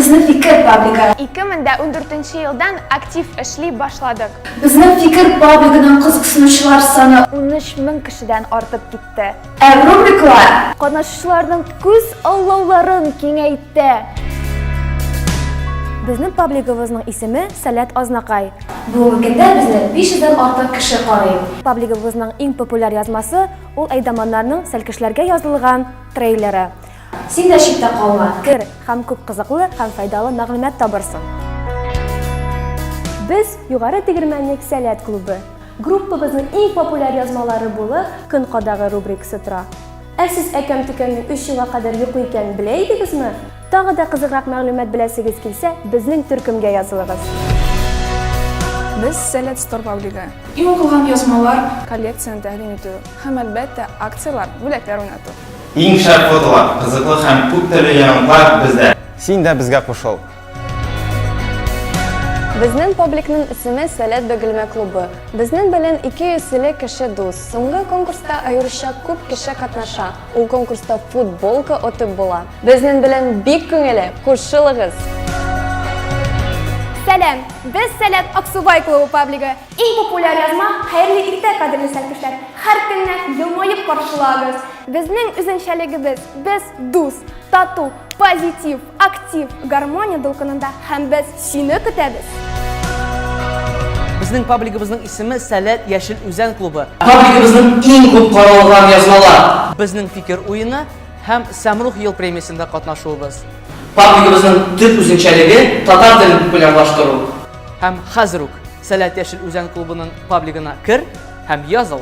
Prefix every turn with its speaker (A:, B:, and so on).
A: Безнең фикер паблигы.
B: 2014 елдан актив эшли башладык.
A: Безнең фикер паблигының кызыксынучылар саны
B: 13 мең кешедән артып китте.
A: Ә рубрикалар
B: Катнашучыларның күз аллауларын киңәйтте.
C: Безнең паблигыбызның исеме Сәләт Азнакай.
A: Бүгенге көндә безне 500 дән артык кеше карый.
C: Паблигыбызның иң популяр язмасы ул әйдаманнарның сәлкешләргә язылган трейлеры.
A: Син дә читтә калма.
C: Кер һәм күп кызыклы һәм файдалы мәгълүмат табырсың. Без Югары Тегермәнлек Сәләт клубы. Группабызның иң популяр язмалары булып Көн кадагы рубрикасы тора. Ә сез Әкәм-төкәмнең өч елга кадәр йоклый икәнен белә идегезме? Тагы да кызыграк мәгълүмат беләсегез килсә, безнең төркемгә язылыгыз.
D: Без Сәләт Стор паблигы. Иң укылган язмалар коллекцияне тәкъдим итү һәм, әлбәттә, акцияләр, бүләкләр уйнату.
E: Иң шәп фотолар, кызыклы һәм күп төрле яңалыклар бездә. Син дә безгә кушыл!
F: Безнең пабликның исеме Сәләт Бөгелмә клубы. Безнең белән 250 кеше дус. Соңгы конкурста аеруча күп кеше катнаша. Ул конкурста футболка отып була. Безнең белән бик күңеле, кушылыгыз!
B: Сәлам! Без Сәләт Аксубай клубы паблигы. Иң популяр язма Хәерле иртә, кадерле сәлкешләр! Һәр көнне елмаеп каршылагыз! Безнең үзенчәлегебез, без дус, тату, позитив, Актив, гармония дулкынында һәм без сине көтәбез!
G: Безнең паблигыбызның исеме Сәләт Яшел Үзән клубы. Паблигыбызның иң күп каралган язмалар. Безнең фикер уены һәм Сәмрух ел премиясендә катнашуыбыз. Паблигыбызның төп үзенчәлеге татар телен популярлаштыру. Һәм хәзер үк Сәләт Яшел Үзән клубының паблигына кер һәм языл.